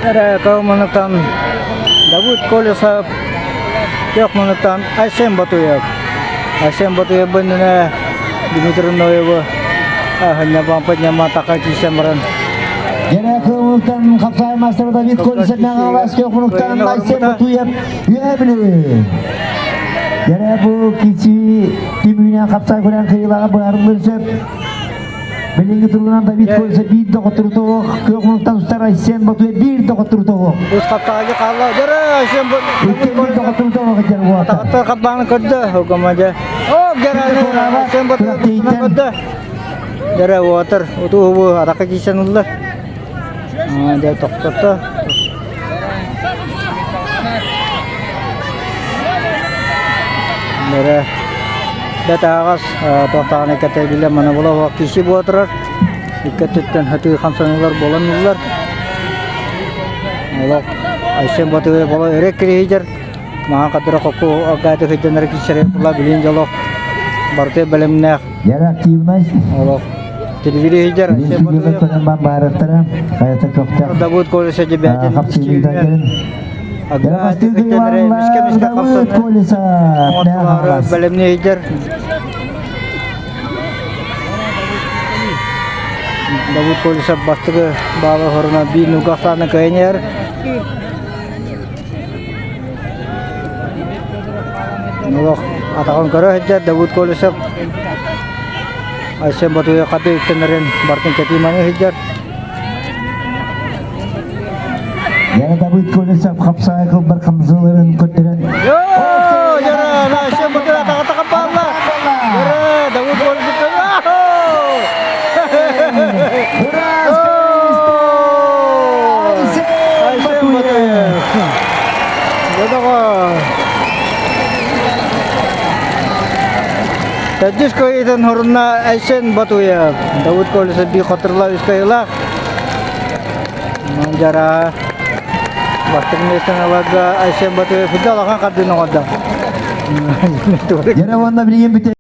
Эрэ Калманытан Давыд Колесов, Кехманытан Айсен Батуев. Айсен Батуев быннына Дмитрий Ноевы аһынньабан подняма така кисэн баран. Гена Кылмыктан хапсай мастера Давид Колесов Мэҥэ Кехмануктан Айсен Батуев үөбүлү. Гена бу кичи түмүнэн хапсай көрөн кыйылаға быһарылыр сөп. Билиҥҥи туругунан Давид Кольца биир да хотурутуох, күөх мунуктан устар Айсен Батуев биир да хотурутуох. Ус хаптаҕа хаалла. Дөрө Айсен Икки биир да хотурутуох дьэр уота. Тахтар хабааны көрдө. Хогомадя. О, гераны Айсен Батуев көрдө. Дөрө уотар утуу арака кисэн уллар. Дэ тохтотто. Дөрө Бэт аһаҕас туохтааҕын кэтэбилэ манабыла уох киси буола турар. Икки өттүттэн хатыы хамсаныылар буолан ыллар. Олох Айсен Батыгы бола өрө кириһидер. Маһан катыра хокку аргааты хыйданара кисере була билин дьолох барыта бэлэмнээх. Яра активность. Олох телевизор Айсен Батыгы. Баарыктара хайата көхтөх. Давыд Колеса дебятин. Давыд Колеса. Бэлэмнейдер. Давыд Колесов бастыгы баалы хоруна биир нугасааны кыайнер. Олох атаҕын көрө сылдьар Давыд Колесов Айсен Батуев хаты үктэнэрин бартын кэтии маны сылдьар. Яна Давыд Колесов хапсаай кылбар хамсыыларын көрдөрөн. Яра, Айсен Батуев атаҕа тахап баалла. Яра, Давыд Колесов Айсен Батуев. Төрдүс кыайыытын хорунна Айсен Батуев. Давыд Колесов би хотурла үс кыайыылаах. Дьара бастакы миэстэни ыларга Айсен Батуев футбол ахан хардыын оҥордо. Яра уонна билигин бүтэ.